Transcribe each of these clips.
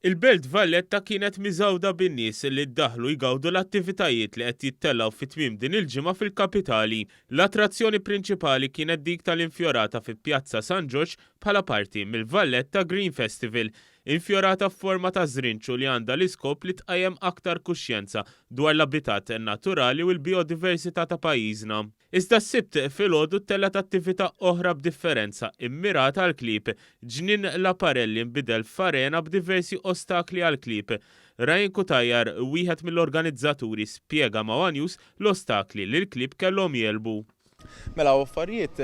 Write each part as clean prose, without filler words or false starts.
Il-Belt Valletta kienet miżgħuda bin-nies li ddaħlu jgawdu l-attivitajiet li qed jittellgħu fi tmiem din il-ġimgħa fil-kapitali. L-attrazzjoni prinċipali kienet dik tal-infjorata fi Pjazza San Ġorġ bħala parti mill-Valletta Green Festival. Infjorata f'forma ta' żrinġ u li għandha l-iskop li tqajjem aktar kuxjenza dwar l-abitat naturali u l-bijodiversità ta' pajjiżna. Iżda s-Sibt filgħodu ttellgħet attività oħra b'differenza immirata għall-klieb. Ġnien Laparelli nbidel f'arena b'diversi ostakli għall-klieb. Ryan Cutajar, wieħed mill-organizzaturi, spjega ma' one News l-ostakli li l-klieb kellhom jegħlbu. Mela hawn affarijiet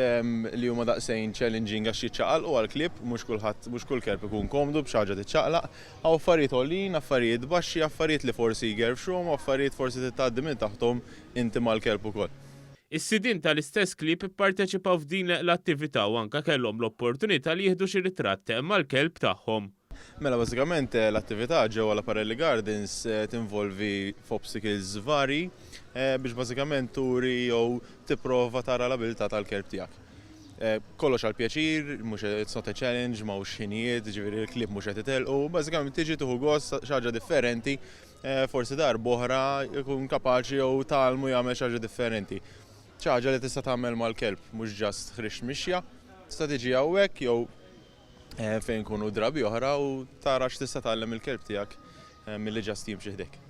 li huma daqsxejn challenging għax jiċċaqalqu għall-klieb, mhux kulħadd, mhux kull kelb ikun komdu b'xi ħaġa tiċċaqlaq. Hawn affarijiet għoljin, affarijiet baxxi, affarijiet li forsi jgerfxuhom u affarijiet forsi trid tgħaddi minn taħthom inti mal-kelb ukoll. Is-sidien tal-istess klieb ipparteċipaw f'din l-attività u anke kellhom l-opportunità li jieħdu xi ritratt mal-kelb tagħhom. Mela bażikament l-attività ġewwa l-Aparelli Gardens tinvolvi f'obstacles varji biex bażikament turi jew tipprova tara l-abilità tal-kelb tiegħek. Kollox għall-pjaċir, mhux it's not a challenge, m'hawnx ħinijiet, jiġifieri l-klieb mhux qed itelqu, bażikament tiġi tieħu gost xi ħaġa differenti Forsi darb'oħra jkun kapaċi jew tgħallmu jagħmel xi ħaġa differenti. Xi ħaġa li tista' tagħmel mal-kelb, mhux just ħriġt mixja, tista' tiġi hawnhekk jew fejn ikunu drabi oħra u tara x'tista' tgħallem il-kelb tiegħek milli just jimxi ħdejk.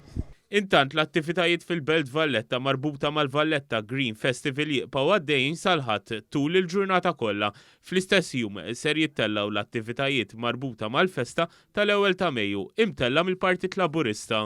Intant l-attivitajiet fil-Belt Valletta marbuta mal-Valletta Green Festival jibqgħu għaddejjin sal-Ħadd tul il-ġurnata kollha. Fl-istess jum ser jittellgħu l-attivitajiet marbuta mal-festa tal-ewwel ta' Mejju imtella' mill-Partit Laburista.